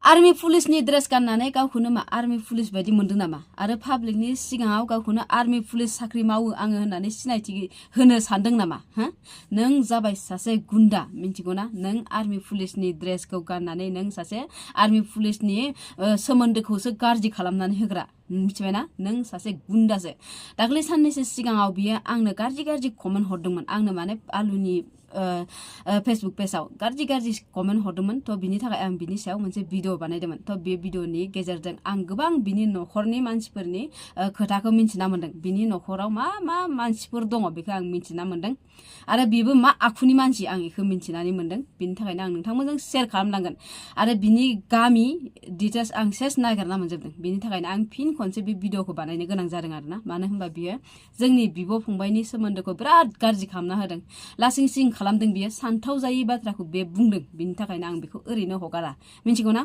army पुलिसनि dress गाननानै गावखौनो मा आर्मी पुलिस बायदि मोनदों नामा आरो पाब्लिकनि सिगाङाव गावखौनो आर्मी पुलिस साख्रि मावो आङो होननानै सिनायथि होनो सानदों नामा नों जाबाय सासे गुन्दा मिन्थिगौना नों आर्मी पुलिसनि ड्रेसखौ गाननानै नों सासे आर्मी पुलिसनि सोमोन्दोखौसो गाज्रि खालामनानै होग्रा मिथिबायना नों सासे गुन्दासो दाख्लै साननैसो सिगाङाव बियो आंनो गाज्रि कमेन्ट हरदोंमोन आंनो माने आलुनि फेसबुक पेजाव गाज्रि कमेन्ट हरदोंमोन थ' बिनि थाखाय आं बिनि सायाव मोनसे भिडिअ बानायदोंमोन थ' बे भिडिअनि गेजेरजों आं गोबां बिनि न'खरनि मानसिफोरनि खोथाखौ मिन्थिना मोन्दों बिनि न'खराव मा मानसिफोर दङ बेखौ आं मिन्थिना मोन्दों आरो बेबो मा आखुनि मानसि आं बेखौ मिन्थिनानै मोन्दों बिनि थाखायनो आं नोंथांमोनजों शेयार खालामनांगोन आरो बिनि गामि डिटेल्स आं सेस नागिरना मोनजोबदों बिनि थाखायनो आं फिन खनसे बे भिडिअखौ बानायनो गोनां जादों आरोना मानो होनबा बियो जोंनि बिब' फंबायनि सोमोन्दोखौ बिराद गाज्रि खालामना होदों लासिं सिं खालामदों बियो सानथाव जायै बाथ्राखौ बे बुंदों बिनि थाखायनो आं बेखौ ओरैनो हगारा मिन्थिगौना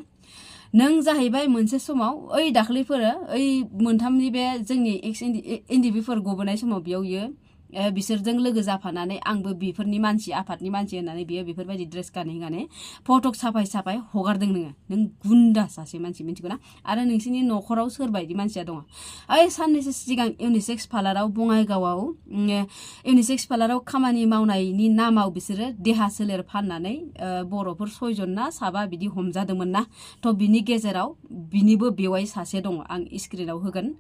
नों जाहैबाय मोनसे समाव ओइ दाख्लैफोर ओइ मोनथामनि बे जोंनि एक्स एनडिबिफोर गबोनाय समाव बेयाव इयो बिसोरजों लोगो जाफानानै आंबो बेफोरनि मानसि आफादनि मानसि होननानै बियो बेफोरबायदि ड्रेस गानै फटक साफाय हगारदों नों गुन्दा सासे मानसि मिन्थिगौना आरो नोंसिनि न'खराव सोरबायदि मानसिया दङ ओइ साननैसो सिगां इउनिसेक्स पार्लाराव बङाइगावआव इउनिसेक्स पार्लाराव खामानि मावनायनि नामाव बिसोरो देहा सोलेर फाननानै बर'फोर 6 जन ना 7 बिदि हमजादोंमोन ना थ' बिनि गेजेराव बिनिबो बेवाइ सासे दङ आं स्क्रिनाव होगोन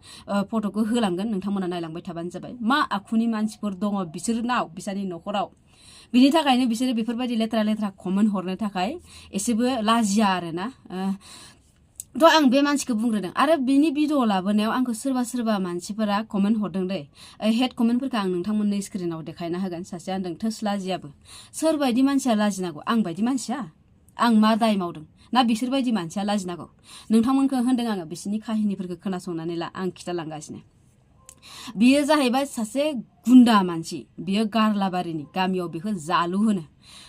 फट'खौ होलांगोन नोंथांमोना नायलांबाय थाबानो जाबाय मा आखुनि मानसिफोर दङ बिसोरनाव बिसोरनि न'खराव बिनि थाखायनो बिसोरो बेफोरबायदि लेथ्रा कमेन्ट हरनो थाखाय एसेबो लाजिया आरोना थ' आं बे मानसिखौ बुंग्रोदों आरो बिनि भिडिअ लाबोनायाव आंखौ सोरबा मानसिफोरा कमेन्ट हरदों दै हेड कमेन्टफोरखौ आं नोंथांमोननि स्क्रिनाव देखायना होगोन सासेया होनदों थोस लाजियाबो सोरबायदि मानसिया लाजिनांगौ आं बायदि मानसिया आं मा दाय मावदों ना बिसोरबायदि मानसिया लाजिनांगौ नोंथांमोनखौ होनदों आङो बिसोरनि काहिनिफोरखौ खोनासंनानै ला आं खिथालांगासिनो बियो जाहैबाय सासे गुन्दा मानसि बियो गारलाबारिनि गामियाव बेखौ जालु होनो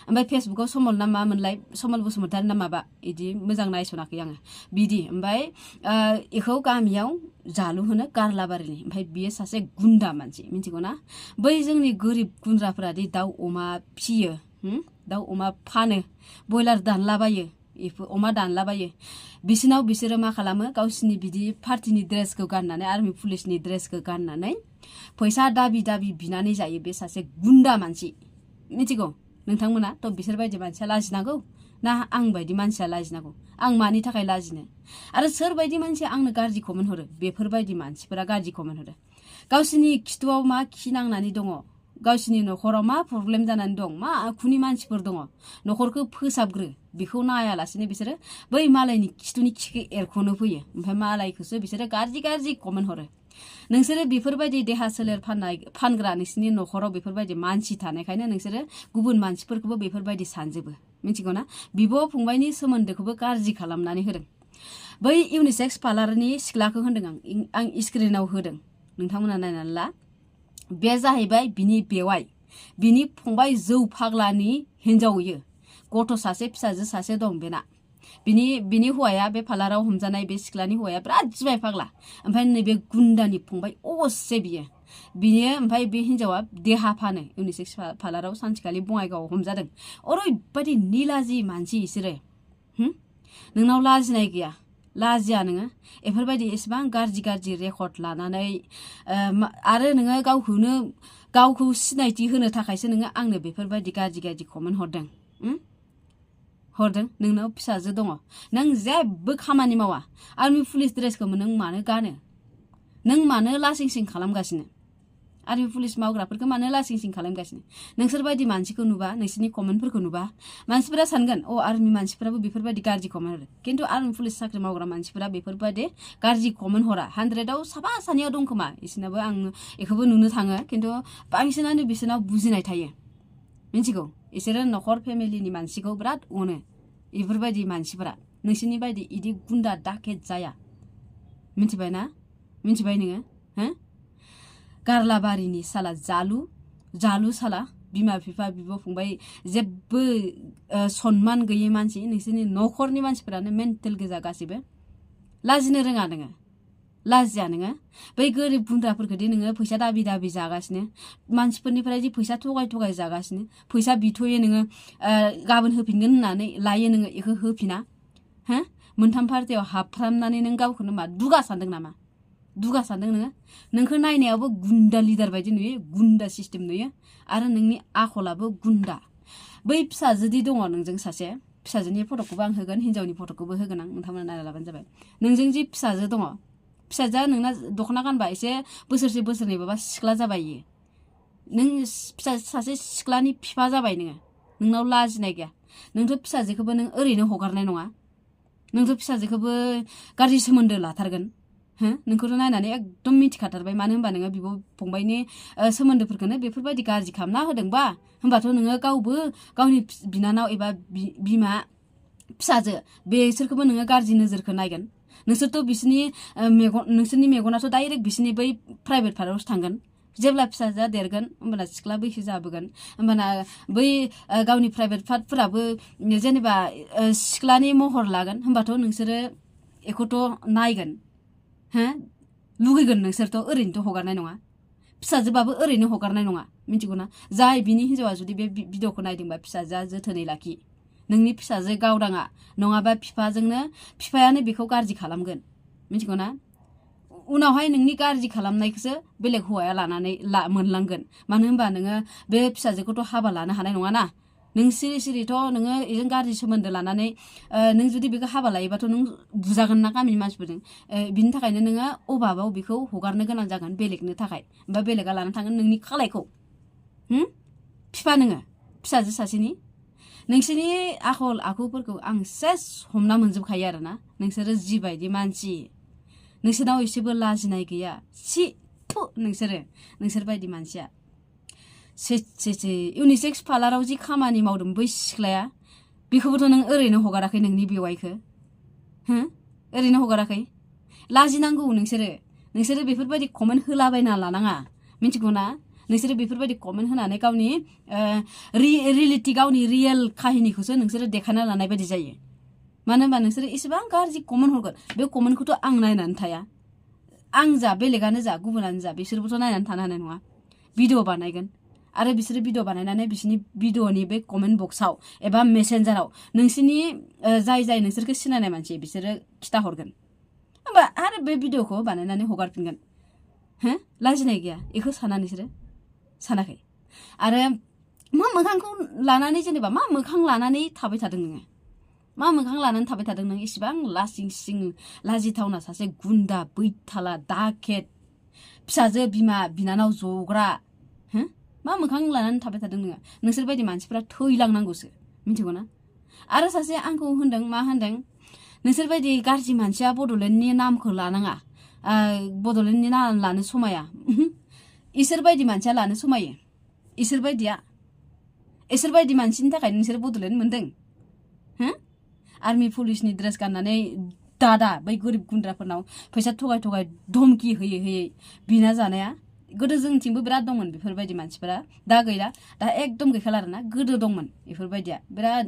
ओमफ्राय फेसबुकाव समल ना मामोनलाय समल बसुमतारी ना माबा इदि मोजां नायसनाखै आङो बिदि ओमफ्राय इखौ गामियाव जालु होनो गारलाबारिनि ओमफ्राय बियो सासे गुन्दा मानसि मिन्थिगौना बै जोंनि गोरिब गुन्द्राफोरादि दाउ अमा फियो दाउ अमा फानो बयलार दानलाबायो अमा दानलाबायो बिसोरो मा खालामो गावसिनि बिदि पार्टिनि ड्रेसखौ गाननानै आर्मी पुलिसनि ड्रेसखौ गाननानै फैसा दाबि बिनानै जायो बे सासे गुन्दा मानसि मिथिगौ नोंथांमोना थ' बिसोरबायदि मानसिया लाजिनांगौ ना आं बायदि मानसिया लाजिनांगौ आं मानि थाखाय लाजिनो आरो सोरबायदि मानसिया आंनो गाज्रि कमेन्ट हरो बेफोरबायदि मानसिफोरा गाज्रि कमेन्ट हरो गावसिनि खिथुआव मा खिनांनानै दङ गावसिनि न'खराव मा प्रब्लेम जानानै दं मा आखुनि मानसिफोर दङ न'खरखौ फोसाबग्रो बेखौ नायालासिनो बिसोरो बै मालायनि खिथुनि खिखौ एरख'नो फैयो ओमफ्राय मालायखौसो बिसोरो गाज्रि कमेन्ट हरो नोंसोरो बेफोरबायदि देहा सोलेर फानग्रा नोंसिनि न'खराव बेफोरबायदि मानसि थानायखायनो नोंसोरो गुबुन मानसिफोरखौबो बेफोरबायदि सानजोबो मिथिगौना बिब' फंबायनि सोमोन्दोखौबो गाज्रि खालामनानै होदों बै इउनिसेक्स पार्लारनि सिख्लाखौ होनदों आं स्क्रिनाव होदों नोंथांमोना नायनानै ला बे जाहैबाय बिनि बेवाइ बिनि फंबाय जौ फाग्लानि हिन्जाव इयो गथ' सासे फिसाजो सासे दं बेना बिनि हौवाया बे पार्लाराव हमजानाय बे सिख्लानि हौवाया बिराद जिबाय फाग्ला ओमफ्राय नैबे गुन्दानि फंबाय असे बियो ओमफ्राय बे हिन्जावा देहा फानो इउनिसेक्स पार्लाराव सानसेखालि बङाइगावआव हमजादों ओरैबायदि निलाजि मानसि इसोरो नोंनाव लाजिनाय गैया लाजिया नोङो बेफोरबायदि एसेबां गाज्रि रेकर्ड लानानै आरो नोङो गावखौ सिनायथि होनो थाखायसो नोङो आंनो बेफोरबायदि गाज्रि कमेन्ट हरदों नोंनाव फिसाजो दङ नों जेबो खामानि मावा आर्मी पुलिस ड्रेसखौ नों मानो गानो नों मानो लासिं सिं खालामगासिनो आर्मी पुलिस मावग्राफोरखौ मानो लासिं सिं खालामगासिनो नोंसोरबायदि मानसिखौ नुबा नोंसोरनि कमेन्टफोरखौ नुबा मानसिफोरा सानगोन आर्मी मानसिफोराबो बेफोरबायदि गाज्रि कमेन्ट हरो खिन्थु आर्मी पुलिस साख्रि मावग्रा मानसिफोरा बेफोरबायदि गाज्रि कमेन्ट हरा 100आव साफा सानैयाव दं खोमा इसोरनाबो आं बेखौबो नुनो थाङो खिन्थु बांसिनानो बिसोरनाव बुजिनाय थायो मिन्थिगौ इसोरो न'खर फेमिलिनि मानसिखौ बिराद अनो बेफोरबायदि मानसिफोरा नोंसोरनि बायदि इदि गुन्दा दाकेट जाया मिन्थिबाय नोङो गारलाबारिनि साला जालु साला बिमा बिफा बिब' फंबाय जेबो सनमान गैयै मानसि नोंसोरनि न'खरनि मानसिफोरानो मेन्टेल गोजा गासिबो लाजिनो रोङा नोङो लाजिया नोङो बै गोरिब गुन्द्राफोरखौदि नोङो फैसा दाबि जागासिनो मानसिफोरनिफ्राय जि फैसा थगाय जागासिनो फैसा बिथ'यो नोङो गाबोन होफिनगोन होननानै लायो नोङो बेखौ होफिना मोनथाम पार्टियाव हाबफ्रामनानै नों गावखौनो मा दुगा सानदों नामा दुगा सानदों नोङो नोंखौ नायनायावबो गुन्दा लिडार बायदि नुयो गुन्दा सिस्टेम नुयो आरो नोंनि आखलाबो गुन्दा बै फिसाजोदि दङ नोंजों सासे फिसाजोनि फट'खौबो आं होगोन हिन्जावनि फट'खौबो होगोन आं नोंथांमोना नायना लाबानो जाबाय नोंजों जि फिसाजो दङ फिसाजोआ नोंना दख'ना गानबा एसे बोसोरसे बोसोरनैबाबा सिख्ला जाबाय इयो नों फिसा सासे सिख्लानि बिफा जाबाय नोङो नोंनाव लाजिनाय गैया नोंथ' फिसाजोखौबो नों ओरैनो हगारनाय नङा नोंथ' फिसाजोखौबो गाज्रि सोमोन्दो लाथारगोन हो नोंखौथ' नायनानै एकदम मिथिखाथारबाय मानो होनबा नोङो बिब' फंबायनि सोमोन्दोफोरखौनो बेफोरबायदि गाज्रि खालामना होदोंबा होनबाथ' नोङो गावबो गावनि बिनानाव एबा बिमा फिसाजो बेसोरखौबो नोङो गाज्रि नोजोरखौ नायगोन नोंसोरथ' बिसोरनि नोंसोरनि मेगनाथ' डाइरेक्ट बिसोरनि बै प्राइभेट पार्टआवसो थांगोन जेब्ला फिसाजोआ देरगोन होमबाना सिख्ला बैसो जाबोगोन होमबाना बै गावनि प्राइभेट पार्टफोराबो जेनेबा सिख्लानि महर लागोन होमबाथ' नोंसोरो एखौथ' नायगोन हो लुगैगोन नोंसोरथ' ओरैनोथ' हगारनाय नङा फिसाजोबाबो ओरैनो हगारनाय नङा मिथिगौना जाय बिनि हिन्जावा जुदि बे भिडिअखौ नायदोंबा फिसाजोआ जोथोनै लाखि नोंनि फिसाजो गावदाङा नङाबा बिफायानो बेखौ गाज्रि खालामगोन मिथिगौना उनावहाय नोंनि गाज्रि खालामनायखौसो बेलेग हौवाया लानानै मोनलांगोन मानो होनबा नोङो बे फिसाजोखौथ' हाबा लानो हानाय नङाना नों सिरि सिरिथ' नोङो बेजों गाज्रि सोमोन्दो लानानै नों जुदि बेखौ हाबा लायोबाथ' नों बुजागोन ना गामिनि मानसिफोरजों बिनि थाखायनो नोङो अभाबाव बेखौ हगारनो गोनां जागोन बेलेगनो थाखाय ओमफ्राय बेलेगा लाना थांगोन नोंनि खालायखौ बिफा नोङो फिसाजो सासेनि नोंसोरनि आखल आखुफोरखौ आं सेस हमना मोनजोबखायो आरोना नोंसोरो जिबायदि मानसि नोंसोरनाव एसेबो लाजिनाय गैया सि नोंसोर बायदि मानसिया इउनिसेक्स पार्लाराव जि खामानि मावदों बै सिख्लाया बेखौबोथ' नों ओरैनो हगाराखै नोंनि बेवाइखौ हो ओरैनो हगाराखै लाजिनांगौ नोंसोरो बेफोरबायदि कमेन्ट होलाबायना लानाङा मिथिगौ ना नोंसोरो बेफोरबायदि कमेन्ट होनानै गावनि रियेलिटि गावनि रियेल काहिनिखौसो नोंसोरो देखायना लानाय बायदि जायो मानो होनबा नोंसोरो एसेबां गाज्रि कमेन्ट हरगोन बे कमेन्टखौथ' आं नायनानै थाया आं जा बेलेगानो जा गुबुनानो जा बिसोरबोथ' नायनानै थानो हानाय नङा भिडिअ बानायगोन आरो बिसोरो भिडिअ बानायनानै बिसोरनि भिडिअनि बे कमेन्ट बक्सआव एबा मेसेन्जाराव नोंसोरनि जाय नोंसोरखौ सिनायनाय मानसि बिसोरो खिथाहरगोन होमबा आरो बे भिडिअखौ बानायनानै हगारफिनगोन हो लाजिनाय गैया बेखौ साना नोंसोरो सानाखै आरो मा मोखांखौ लानानै जेनेबा मा मोखां लानानै थाबाय थादों नोङो मा मोखां लानानै थाबाय थादों नों इसिबां लाजिथावना सासे गुन्दा बैथाला दाखेद फिसाजो बिमा बिनानाव जग्रा हो मा मोखां लानानै थाबाय थादों नोंसोर बायदि मानसिफ्रा थैलांनांगौसो मिथिगौ ना आरो सासे आंखौ होनदों मा होनदों नोंसोर बायदि गाज्रि मानसिया बड'लेण्डनि नामखौ लानाङा बड'लेण्डनि नाम लानो समाया इसोर बायदि मानसिया लानो समायो इसोर बायदि मानसिनि थाखाय नोंसोर बड'लेण्ड मोनदों हो आर्मि पुलिसनि ड्रेस गाननानै दादा बै गोरिब गुन्द्राफोरनाव फैसा थगाय धमकि होयै बिना जानाया गोदो जोंथिंबो बिराद दंमोन बेफोरबायदि मानसिफोरा दा गैला दा एकदम गैखाला आरोना गोदो दंमोन बेफोरबायदिया बिराद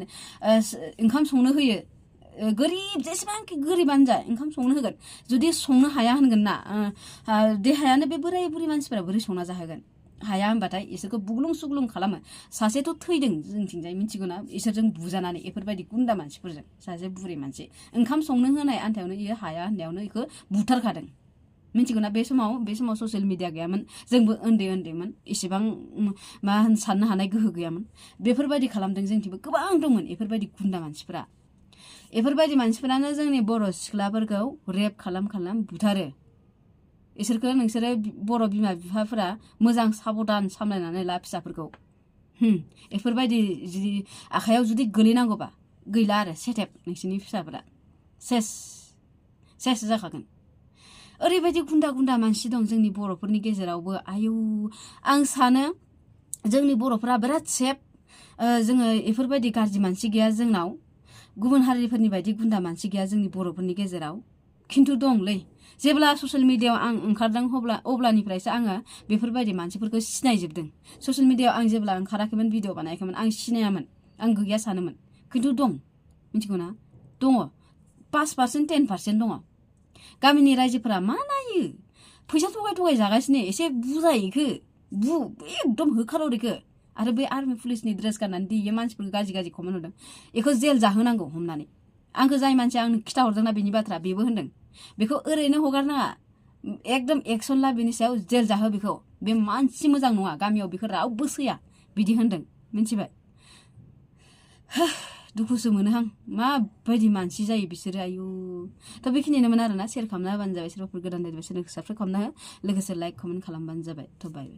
ओंखाम संनो होयो गोरिब जेसेबांखि गोरिबानो जा ओंखाम संनो होगोन जुदि संनो हाया होनगोन ना देहायानो बे बोराय बुरै मानसिफोरा बोरै संना जाहोगोन हाया होनबाथाय इसोरखौ बुग्लुं सुग्लुं खालामो सासेथ' थैदों जोंथिंजाय मिथिगौ ना इसोरजों बुजानानै बेफोरबायदि गुन्दा मानसिफोरजों सासे बुरै मानसि ओंखाम संनो होनाय आन्थायावनो इयो हाया होननायावनो इखौ बुथारखादों मिथिगौ ना बे समाव ससियेल मिडिया गैयामोन जोंबो उन्दैमोन इसेबां साननो हानाय गोहो गैयामोन बेफोरबायदि खालामदों जोंथिंबो गोबां दंमोन बेफोरबायदि गुन्दा मानसिफोरा बेफोरबायदि मानसिफोरानो जोंनि बर' सिख्लाफोरखौ रेप खालाम बुथारो इसोरखौ नोंसोरो बर' बिमा बिफाफोरा मोजां साबधान सामलायनानै ला फिसाफोरखौ बेफोरबायदि जुदि आखायाव जुदि गोलैनांगौबा गैला आरो सेटेप नोंसोरनि फिसाफोरा सेस जाखागोन ओरैबायदि गुन्दा मानसि दं जोंनि बर'फोरनि गेजेरावबो आयौ आं सानो जोंनि बर'फोरा बिराद सेफ जोङो बेफोरबायदि गाज्रि मानसि गैया जोंनाव गुबुन हारिफोरनि बायदि गुन्दा मानसि गैया जोंनि बर'फोरनि गेजेराव खिन्थु दंलै जेब्ला ससियेल मिडियायाव आं ओंखारदों अब्लानिफ्रायसो आङो बेफोरबायदि मानसिफोरखौ सिनायजोबदों ससियेल मिडियायाव आं जेब्ला ओंखाराखैमोन भिडिअ बानायाखैमोन आं सिनायामोन आं गैया सानोमोन खिन्थु दं मिथिगौ ना दङ 5% 10% दङ गामिनि रायजोफोरा मा नायो फैसा थगाय जागासिनो एसे बुजायैखो एकदम होखारहरैखो आरो बे आर्मि पुलिसनि ड्रेस गाननानै दियो मानसिफोरखौ गाज्रि कमेन्ट होदों बेखौ जेल जाहोनांगौ हमनानै आंखौ जाय मानसिया आंनो खिथाहरदोंना बेनि बाथ्रा बेबो होनदों बेखौ ओरैनो हगारनाङा एकदम एक्सन ला बेनि सायाव जेल जाहो बेखौ बे मानसि मोजां नङा गामियाव बेखौ रावबो सैया बिदि होनदों मिथिबाय दुखुसो मोनोहां माबायदि मानसि जायो बिसोरो आयु थ' बेखिनिनोमोन आरोना शेयार खालामना होबानो जाबाय सोरबाफोर गोदान नायदोंबा चेनेलखौ साबस्क्राइब खालामना हो लोगोसे लाइक कमेन्ट खालामबानो जाबाय थ' बाय